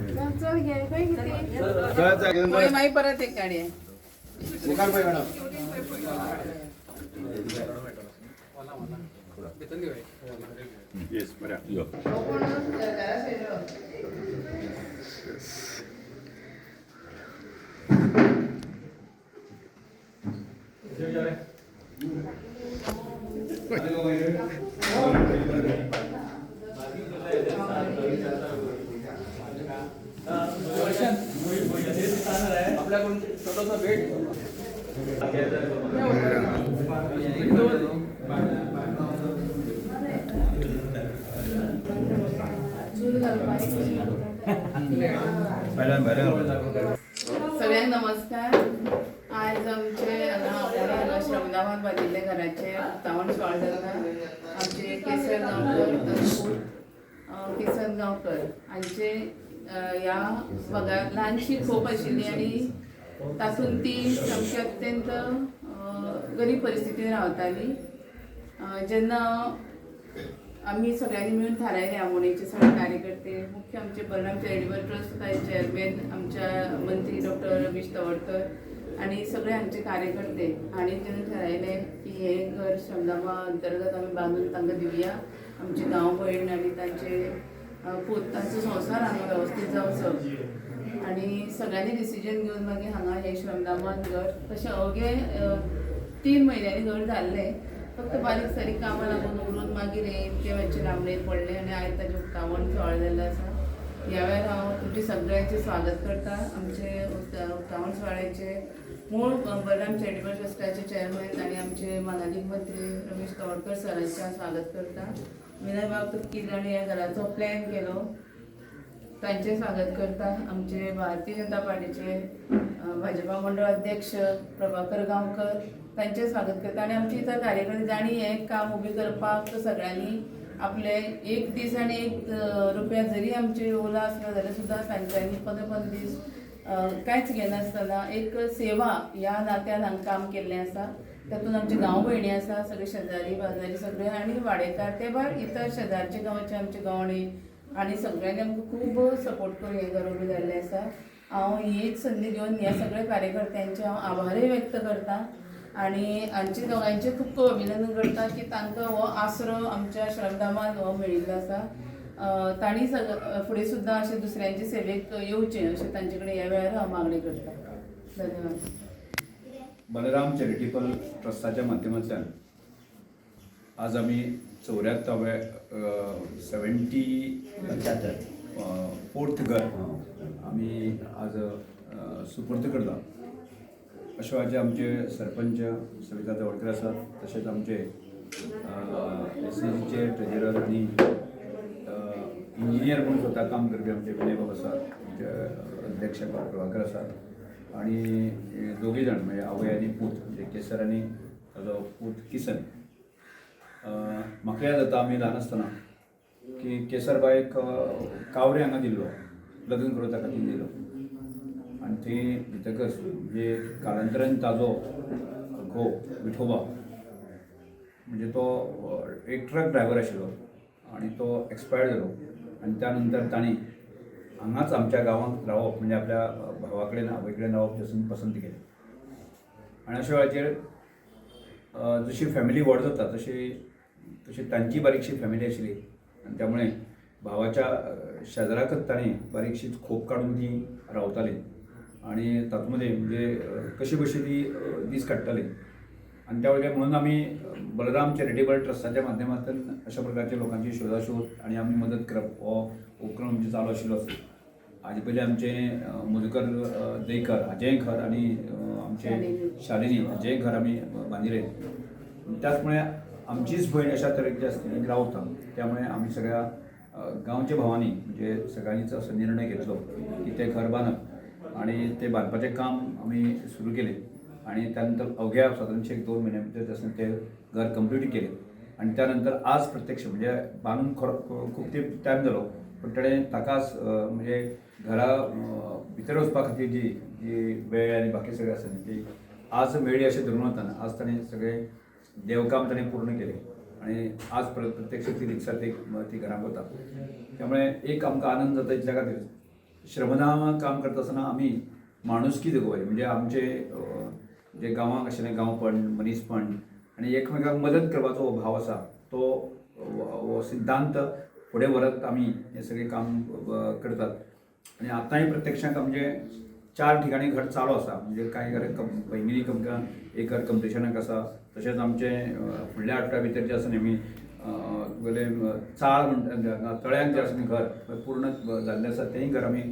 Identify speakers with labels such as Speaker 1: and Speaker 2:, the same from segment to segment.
Speaker 1: चल घे खंय कितें मागीर परत एक गाडी.
Speaker 2: मुखार पळय मॅडम.
Speaker 3: येस, बरें.
Speaker 4: यो.
Speaker 1: हो कोण घरकारा सोयरो.
Speaker 5: आपल्याकडून छोटासा भेट.
Speaker 1: चूल घालपाक. सगळ्यांक नमस्कार. आज आमचे हांगा आमोणे हांगा श्रमदामान बांदिल्ले घराचे उक्तावण सुवाळो जाता. आमचे केसर गांवकर तशें किसन गांवकर हांचे ह्या भागार ल्हानशी खोप आशिल्ली आनी तातूंत ती सामकी अत्यंत गरीब परिस्थितीन रावताली. जेन्ना आमी सगळ्यांनी मिळून थारायले, आमोणेचे सगळे कार्यकर्ते, मुख्य आमचे बलराम चॅरिटेबल ट्रस्ट चेअरमॅन आमच्या मंत्री डॉक्टर रमेश तवडकर आणि सगळे आमचे कार्यकर्ते हांणी जेन्ना थारायलें की हे घर श्रमदामा अंतर्गत आमी बांदून तांकां दिवया, आमची गांव भयण आनी तांचे पूत, तांचो संवसार हांगा वेवस्थीत जावचो, आनी सगळ्यांनी डिसिजन घेवन मागीर हांगा हे श्रमदामान घर तशें अवघे 3 म्हयन्यांनी घर जाल्लें. फक्त बारीक सारीक कामां लागून उरून मागीर हे इतकें मातशें लांबणेर पडलें आनी आयज ताजें उक्तावण सुवाळो जाल्लो आसा. ह्या वेळार हांव तुमचें सगळ्यांचें स्वागत करता. आमचे उक्तावण सुवाळ्याचे मूळ बलराम चॅरिटेबल ट्रस्टाचे चेअरमॅन आनी आमचे मानादीक मंत्री रमेश तवडकर सरांचें हांव स्वागत करता. विनय बाब तुपकीर जांणी ह्या घराचो प्लॅन केलो तांचें स्वागत करता. आमचे भारतीय जनता पार्टीचे भाजपा मंडळ अध्यक्ष प्रभाकर गांवकर तांचें स्वागत करता आनी आमचे इतर कार्यकर्ते जांणी हें काम उबें करपाक सगळ्यांनी आपले एक दीस आनी एक रुपया जरी आमचे उरला आसलो जाल्यार सुद्दां तांच्यांनी 15 15 दीस कांयच घेनासतना एक सेवा ह्या नात्यान हांगा काम केल्लें आसा. तातूंत आमचे गांव भयणी आसा, सगळे शेजारी बाजारी सगळे आनी वाडेकार, ते भायर इतर शेजारचे गांवचे आमचे गवणे आनी सगळ्यांनी आमकां खूब सपोर्ट करून हें घर उबें जाल्लें आसा. हांव हीच संदी घेवन ह्या सगळ्या कार्यकर्त्यांचे हांव आभारय व्यक्त करता आनी हांचे दोगांयचें खूब खूब अभिनंदन करता की तांकां हो आसरो आमच्या श्रमदामान हो मेळिल्लो आसा. तांणी फुडें सुद्दां अशें दुसऱ्यांचे सेवेक येवचें अशें तांचे कडेन ह्या वेळार हांव मागणी करता. धन्यवाद.
Speaker 3: बलराम चॅरिटेबल ट्रस्टाच्या माध्यमांतल्यान आज आमी 74व्या, 74th घर आमी आज सुपूर्द करता. अशा वेळाचेर आमचे सरपंच सविता तवडकर आसात, तशेंच आमचे एसएजीचे ट्रेजरर आनी इंजिनियर म्हणून स्वता काम करपी आमचे विनय बाब आसात, आमचे अध्यक्ष प्रभाकर आसात आनी दोगीय जाण म्हणजे आवय आनी पूत, म्हणजे केसर आनी ताजो पूत किसन. म्हाका याद जाता आमी ल्हान आसतना की केसरबायक कावरे हांगा दिल्लो, लग्न करून ताका खातीर दिलो आनी थंय दितकच म्हणजे कालांतरान ताजो घोव विठोबा, म्हणजे तो एक ट्रक ड्रायव्हर आशिल्लो आनी तो एक्सपायर्ड जालो आनी त्या नंतर तांणी हांगाच आमच्या गांवांत रावप, म्हणजे आपल्या भावा कडेन आवय कडेन रावप पसंत पसंत केलें. आनी अशा वेळाचेर जशी फॅमिली व्हड जाता तशी तशी तांची बारीकशी फॅमिली आशिल्ली आनी त्यामुळे भावाच्या शेजराकच ताणें बारीकशी खोप काडून ती रावताली आनी तातूंत मदें म्हणजे कशी बशी ती दीस काडटाली. आनी त्या वेळार म्हणून आमी बलराम चॅरिटेबल ट्रस्टाच्या माध्यमांतल्यान अशा प्रकारच्या लोकांची शोधाशोध आनी आमी मदत करप हो उपक्रम आमचो चालू आशिल्लो आसा. हाजे पयलीं आमचें मधुकर दैकर हाजेंय घर आनी आमचें शालिनी हाजेंय घर आमी बांदिल्लें. त्याच मुळे आमचीच भयण अशा तरेची आसली आनी रावता, त्यामुळे आमी सगळ्या गांवच्या भावांनी म्हणजे सगळ्यांनीच असो निर्णय घेतलो की तें घर बांदप आनी तें बांदपाचें काम आमी सुरू केलें आनी त्या नंतर अवघ्या सादारणशे एक 2 म्हयन्या भितर तशें तें घर कंप्लीट केलें. आनी त्या नंतर आज प्रत्यक्ष म्हणजे बांदून खरो खूब तेंप टायम जालो, पूण ताणें ताकाच म्हणजे घरा भितर वचपा खातीर जी जी वेळ आनी बाकी सगळें आसा न्ही ती आज मेळ्ळी अशें धरून वताना आज ताणें सगळें देवकाम ताणें पूर्ण केलें आनी आज प्रत्यक्ष ती रिक्षा ती ती घरांक वता. त्यामुळे एक आमकां आनंद जाता इतल्या खातीर श्रमदान काम करता आसतना आमी माणुसकी दाखोवपाची, म्हणजे आमचे जे गांवांक आशिल्लें गांवपण, मनीसपण आनी एकमेकांक मदत करपाचो हो भाव आसा तो हो सिद्धांत फुडें व्हरत आमी हें सगळें काम करतात. आनी आतांय प्रत्यक्षांत आमचे 4 ठिकाणी घर चालू आसा, म्हणजे कांय घर पैंगिणी आमकां एक घर कंप्लिशनाक आसा. तशेंच आमचें फुडल्या आठवड्या भितर जें आसा न्ही आमी तुगेलें चाळ म्हणटा तळ्यांत जें आसा न्ही घर पूर्ण जाल्लें आसा तेंय घर आमी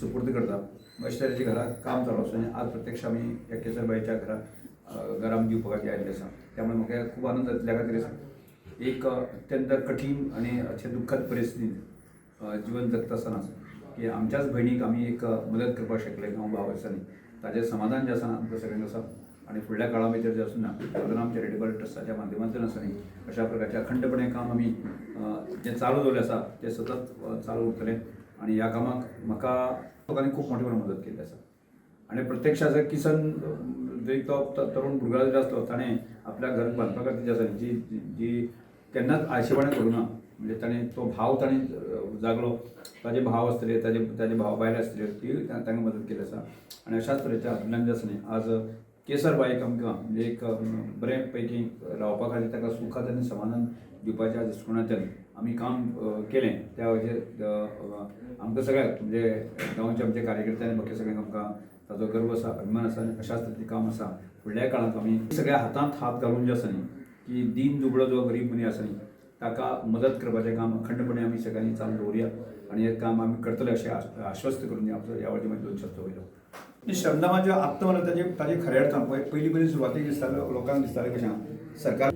Speaker 3: सुपूर्द करता. अशे तरेचें घराक काम चालू आसा आनी आज प्रत्यक्ष आमी ह्या केसरबाईच्या घराक दिवपा खातीर आयिल्ले आसा. त्यामुळे म्हाका खूब आनंद जातल्या खातीर एक अत्यंत कठीण आनी अशें दुख्खद परिस्थितींत जिवन जगता आसतना की आमच्याच भयणीक आमी एक मदत करपाक शकले गांव भाव आसतना ताजें समाधान जें आसा आमकां सगळ्यांक आसा. आनी फुडल्या काळा भितर जें आसा ना पद्मनाभ चॅरिटेबल ट्रस्टाच्या माध्यमांतल्यान आसा न्ही अशा प्रकारचें अखंडपणे काम आमी जें चालू दवरलें आसा तें सतत चालू उरतलें. आनी ह्या कामाक म्हाका लोकांनी खूब मोठे प्रमाणात मदत केल्ली आसा. आनी प्रत्यक्ष आसा किसन जरी तो तरुण भुरगो जरी आसलो ताणें आपल्या घर बांदपा खातीर जें आसा जी जी केन्नाच आळशेपणां करूं ना, म्हणजे ताणें तो भाव ताणें जागलो, ताजे भाव आसतले, ताजे ताजे भाव बायल आसतले ती तांकां मदत केल्ली आसा. आनी अशाच तरेच्या हातूंतल्यान जें आसा न्ही आज केसरबाईक आमकां म्हणजे एक बरें पैकी रावपा खातीर ताका सुखात आनी समाधान दिवपाच्या दृश्टिकोनांतल्यान आमी काम केलें. त्या वजेर आमकां सगळ्यांक म्हणजे गांवचे आमचे कार्यकर्ते आनी बाकी सगळ्यांक आमकां ताजो गर्व आसा, अभिमान आसा आनी अशाच तरेचें काम आसा. फुडल्या काळांत आमी सगळ्या हातांत हात घालून जें आसा न्ही की दीन दुबळो जो गरीब मनीस आसा न्ही ताका मदत करपाचें काम अखंडपणे आमी सगळ्यांनी चालू दवरुया आनी हें काम आमी करतले अशें आश्वस्त करून आमचो ह्या वटेन मागीर 2 शब्द वयलो. श्रमदानाचें आत्तां म्हणल्यार ताजे ताजे खऱ्या अर्थान पयलीं पयलीं सुरवातीक दिसतालें लोकांक दिसतालें कशें सरकार,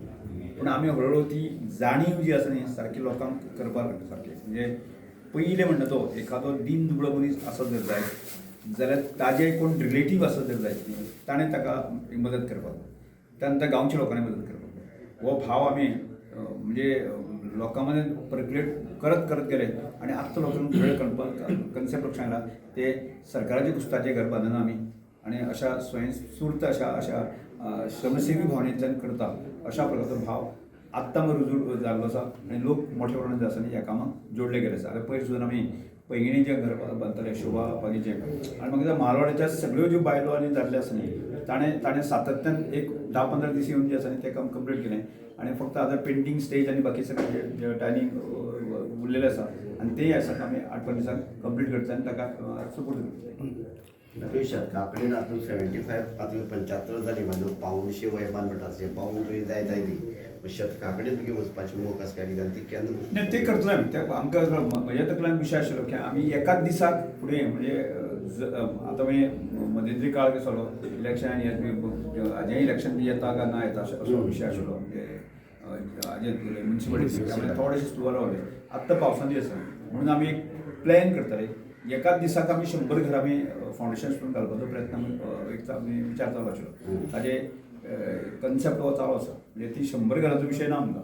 Speaker 3: पूण आमी हळूहळू ती जाणीव जी आसा न्ही सारकी लोकांक करपाक लागली सारकी. म्हणजे पयलें म्हणटा तो एखादो दीन दुबळो मनीस आसत जर जायत जाल्यार ताजे कोण रिलेटीव आसत जर जायत न्ही ताणें ताका मदत करपाक जाय, त्या नंतर गांवच्या लोकांनी मदत करपाक जाय. हो भाव आमी म्हणजे लोकां मदें पर्क्युलेट करत करत गेले आनी आत्तां लोकांक वेळ कन्सेप्ट लक्षांत आयला ते सरकाराचे कुस्ताचें घर बांदना आमी आनी अशा स्वयंस्फूर्त अशा अशा श्रमसेवी भावनेंतल्यान करता अशा प्रकारचो भाव आत्तां रुजू जाल्लो आसा आनी लोक मोठ्या प्रमाणात जे आसा न्ही ह्या कामाक जोडले गेले आसा. आतां पयर सुद्दां आमी पैंगिणीचें घर बांदताले शोभा पागीचें आनी मागीर म्हालवाड्याच्या सगळ्यो ज्यो बायलो आनी दादले आसा न्ही ताणें ताणें सातत्यान एक 10-15 दीस येवन जे आसा न्ही तें काम कंप्लीट केलें आनी फक्त आतां पेंटींग स्टेज आनी बाकी सगळें जे टायलींग उरलेलें आसा आनी तेंय आसा आमी 8-15 दिसांक कंप्लीट करतले आनी ताका सपोर्ट करतले.
Speaker 2: तुवें शेतका कडेन आतां 75 आतां 75 जाली म्हाजो 175 वयमान म्हणटा तशें पावूण तुवें जायत आयली, शेतका कडेन तुगे वचपाची मोख आसा काय कितें ती केन्ना?
Speaker 3: ना तें करतले आमी. ते आमकां म्हज्या तकल्यान विशय आशिल्लो की आमी एकाच दिसाक फुडें म्हणजे आतां मागीर मध्यंतरी काळ कसो जालो इलेक्शन आनी हाजें इलेक्शन बी येता काय ना येता असो विशय आशिल्लो म्हणजे हाजें म्युनिसिपालिटी, त्यामुळे थोडेशें स्लो रावले. आत्तां पावसान दीस आसा म्हणून आमी एक प्लॅन करताले एकाच दिसाक आमी 100 घरां आमी फावंडेशन स्टोन घालपाचो प्रयत्न आमी एक आमी विचार चालू आशिल्लो. ताजे कन्सेप्ट हो चालू आसा, म्हणजे ती 100 घरांचो विशय ना आमकां,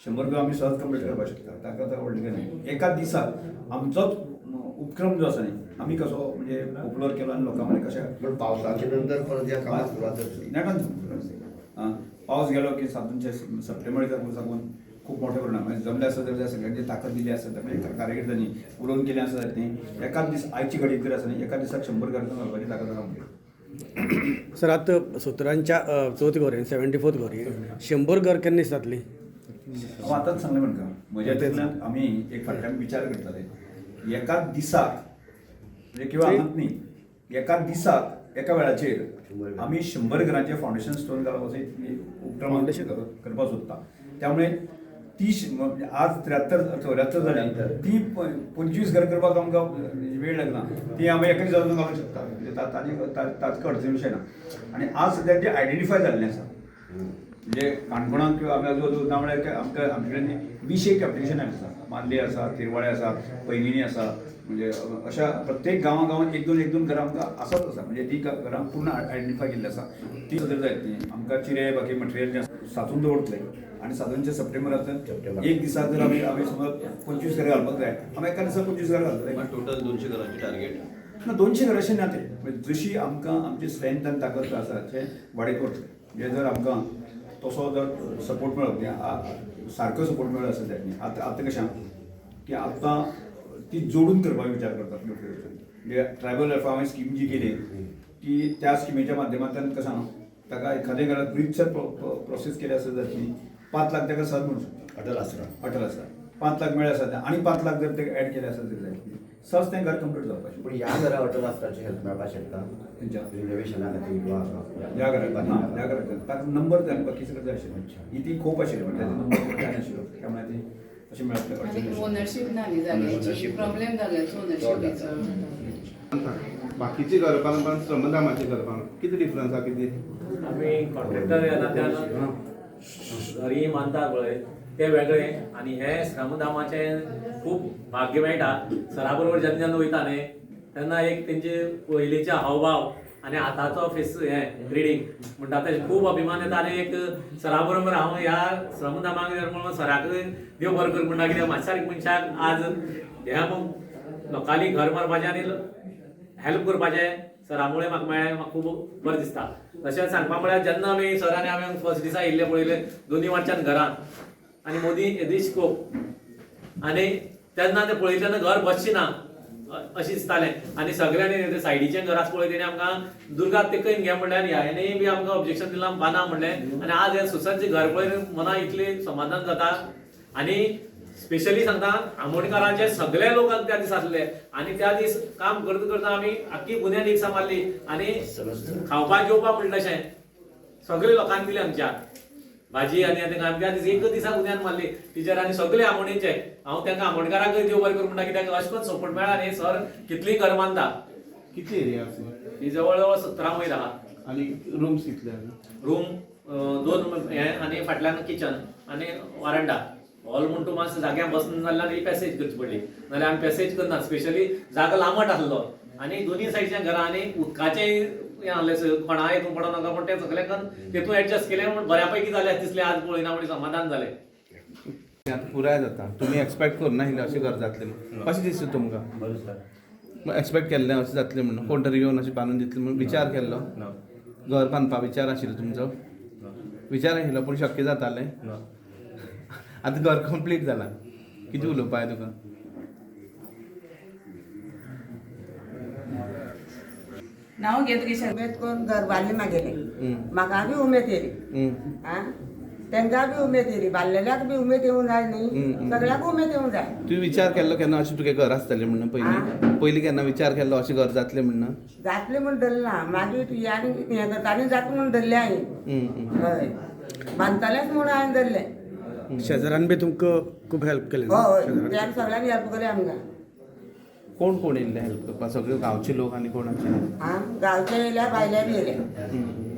Speaker 3: 100 घरां आमी सहज कंप्लीट करपाक शकता, ताका ताका व्हडलें कांय न्ही. एकाच दिसाक आमचोच उपक्रम जो आसा न्ही आमी कसो म्हणजे पॉप्युलर केलो आनी लोकां मदें कशें.
Speaker 2: पूण पावसाच्या नंतर परत ह्या कामाक सुरवात जातली.
Speaker 3: नेटान पावस गेलो की सातूनचे सप्टेंबर साकून खूब मोठ्या प्रमाणात म्हणजे जमले आसत जाल्यार सगळ्यांची ताकद दिली आसत म्हणजे कार्यकर्त्यांनी उलोवन केलें आसत जाल्यार ती एकाच दीस आयची घडये तरी आसा न्ही एका दिसाक 100 घरां घालपाची ताकद आसा आमगेर.
Speaker 4: सर आतां 70च्या चवथ घोरें 74 घोरें 100 घर केन्ना जातली?
Speaker 3: हांव आतांच सांगलें म्हणटा म्हज्या तकल्यान आमी एक फाटल्यान विचार करताले एकाच दिसाक म्हणजे किंवा हांगात न्ही एकाच दिसाक एका वेळाचेर आमी 100 घरांचें फावंडेशन स्टोन घालप असो उपक्रम करपाक सोदता. त्यामुळे ती आज 73 74 जाली ती 25 घर करपाक आमकां वेळ लागना, ती आमी एका दिसा घालूंक शकता, म्हणजे ताचो अडचण विशय ना. आनी आज सद्याक जे आयडेंटिफाय जाल्लें आसा म्हणजे काणकोणांत किंवा आमी आजूबाजू ना म्हळ्यार आमकां आमचे कडेन 20 एप्लिकेशन आसा, मानले आसा, तिरवाळे आसा, पैंगिणी आसा, म्हणजे अशा प्रत्येक गांवां गांवांत 1-2 1-2 घरां आमकां आसाच आसा, म्हणजे ती घरां पूर्ण आयडेंटिफाय केल्ली आसा. ती सद्या जायत न्ही आमकां चिरे बाकी मटेरियल जें साचून दवरतले आनी सातूनचे सप्टेंबरांतल्यान एक दिसा जर आमी आमी समज 25 घरां घालपाक जाय, आमी एका दिसा 25 घरां घालतले.
Speaker 5: टोटल 200 घरांची टार्गेट
Speaker 3: ना 200 घरां अशें ना तें, म्हणजे जशी आमकां आमची स्ट्रेंथ आनी ताकद आसा तें वाडयत वतले. म्हणजे जर आमकां तसो जर सपोर्ट मेळ्ळो सारको सपोर्ट मेळ्ळो आसत जायत न्ही. आतां आतां कशें की आतां ती जोडून करपाक विचार करतात. म्हणजे ट्रायबल वेलफेअर हांवें स्कीम जी केली ती त्या स्किमीच्या माध्यमांतल्यान कसं सांग ताका एखाद्या घरात रितसर प्रोसेस केली आसत जातली 5 लाख ताका सहज म्हणू शकता.
Speaker 2: अटल आसरा.
Speaker 3: अटल आसा, 5 लाख मेळ्ळे आसा आनी 5 लाख जर ते ऍड केले आसत जाल्यार सहज तें घर कंप्लीट जावपाचें.
Speaker 2: पूण ह्या घरा अटल आसराचे हेल्प मेळपाक शकता?
Speaker 3: खंयच्या?
Speaker 2: रिनोवेशना खातीर किंवा
Speaker 3: ह्या घराक ना, ह्या घराक ताका नंबर आनी बाकी सगळें जाय आशिल्लें. ही ती खूब आशिल्ली, म्हणल्यार नंबर जाय नाशिल्लो, त्यामुळे ती अशें मेळपाक
Speaker 1: आनी
Speaker 3: अडचण आशिल्ली.
Speaker 1: ओनरशीप ना न्ही जाग्याची.
Speaker 2: Ownership.
Speaker 1: Problem जाल्याचो ओनरशिपीचो.
Speaker 6: बाकीचे घर बांदपाक, श्रमधामाचे घर बांदपाक कितें डिफरन्स आसा कितें?
Speaker 7: आमी कॉन्ट्रॅक्टर ह्या नात्यान घरी बांदता पळय ते वेगळे आनी हे श्रमधामाचें खूब भाग्य मेळटा. सरा बरोबर जेन्ना जेन्ना वयता न्ही तेन्ना एक तेंचे पयलींचे हावभाव आनी आतांचो फेस हे रिडींग म्हणटा ते खूब अभिमान येता. आनी एक सरा बरोबर हांव ह्या श्रमधामाक जर म्हणून सराक देव बरो कर म्हणटा, कित्याक म्हाज्या सारक्या मनशाक आज ह्या लोकांनी घर मारपाचें आनी हेल्प करपाचें सरा मुळे म्हाका मेळ्ळें, म्हाका खूब बरें दिसता. तशेंच सांगपा म्हळ्यार जेन्ना आमी सर आनी आमी फर्स्ट दिसा येयल्ले पळयले दोनी वाटच्यान घरान आनी मोदी येदी स्कोप आनी तेन्ना ते पळयलें तेन्ना घर बसचें ना अशें दिसतालें. आनी सगळ्यांनी सायडीचें घर आसा पळय तेणी आमकां दुर्गा तेकयन घे म्हणलें आनी ह्यानी बी आमकां ऑब्जेक्शन दिलां बांदा म्हणलें. आनी आज हें सुसज्ज घर पळयन मना इतलें समाधान जाता. आनी स्पेशली सांगता आमोणकारांचे सगळे लोक त्या दीस आसले आनी त्या दीस काम करता करता आमी आख्खी बुन्याद एक मारली आनी खावपाक जेवपाक म्हणलें तशें सगळे लोकांनी दिले आमच्या भाजी आनी आतां आमी त्या दीस एक दिसा बुन्याद मारली टिचर आनी सगळे आमोणेचे. हांव तांकां आमोणकारांकय देव बरें करूं म्हणटा, कित्याक अशें करून सपोर्ट मेळ्ळा न्ही सर कितलीं घर बांदता.
Speaker 6: कितली एरिया आसा?
Speaker 7: ही जवळ जवळ 17 वयर आहा.
Speaker 6: आनी रुम्स कितले आसा?
Speaker 7: रूम 2 हे आनी फाटल्यान किचन आनी वारंडा हॉल म्हूण तूं मातसो जाग्यार बसून जाल्यार ही पॅसेज करची पडली, नाल्यार आमी पॅसेज करना. स्पेशली जागो लांबट आसलो आनी दोनी सायडीच्या घरां आनी उदकाचें हें आसलें, कोणा हितून पडो नाका म्हण तें सगळें करून तेतून एडजस्ट केलें म्हण बऱ्या पैकी जालें दिसलें. आज पळयना म्हण समाधान जालें.
Speaker 6: आतां पुराय जाता, तुमी एक्सपेक्ट करुनाशिल्लें अशें घर जातलें म्हणून? कशें दिसता तुमकां? एक्सपेक्ट केल्लें अशें जातलें म्हणून? कोण तरी येवन अशें बांदून दितलें म्हणून विचार केल्लो? घर बांदपा विचार आशिल्लो तुमचो? विचार आशिल्लो पूण शक्य जातालें? आतां घर कंप्लीट जालां, कितें उलोवपा जाय तुका?
Speaker 1: नांव घे तुगेलें.
Speaker 8: उमेद करून घर बांदलें मागेलें, म्हाका बी उमेद येयली, आं तेंकां बी उमेद येयली, बांदलेल्याक बी उमेद येवंक जाय न्ही, सगळ्याक उमेद येवंक जाय.
Speaker 6: तुवें विचार केल्लो केन्ना अशें तुगे घर आसतलें म्हणून? पयलीं पयलीं केन्ना विचार केल्लो अशें घर जातलें म्हणून?
Speaker 8: जातलें म्हूण धरलें ना, मागीर तुजें आनी हें करता आनी जाता म्हूण धरलें हांवें. हय, बांदतलेंच म्हूण हांवें धरलें.
Speaker 4: शेजाऱ्यान बी तुमकां खूब हेल्प केली?
Speaker 8: हय, त्यान सगळ्यांनी हेल्प केली आमकां.
Speaker 6: कोण कोण येयल्ले हेल्प करपाक? सगळे गांवचे लोक आनी कोण आशिल्ले?
Speaker 8: आं, गांवचे येयल्या, भायले बी येयले.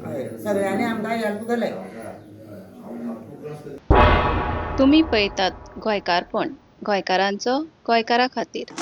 Speaker 8: हय, सगळ्यांनी आमकां हेल्प केलें.
Speaker 9: तुमी पळयतात गोंयकारपण, गोंयकारांचो गोंयकारा खातीर.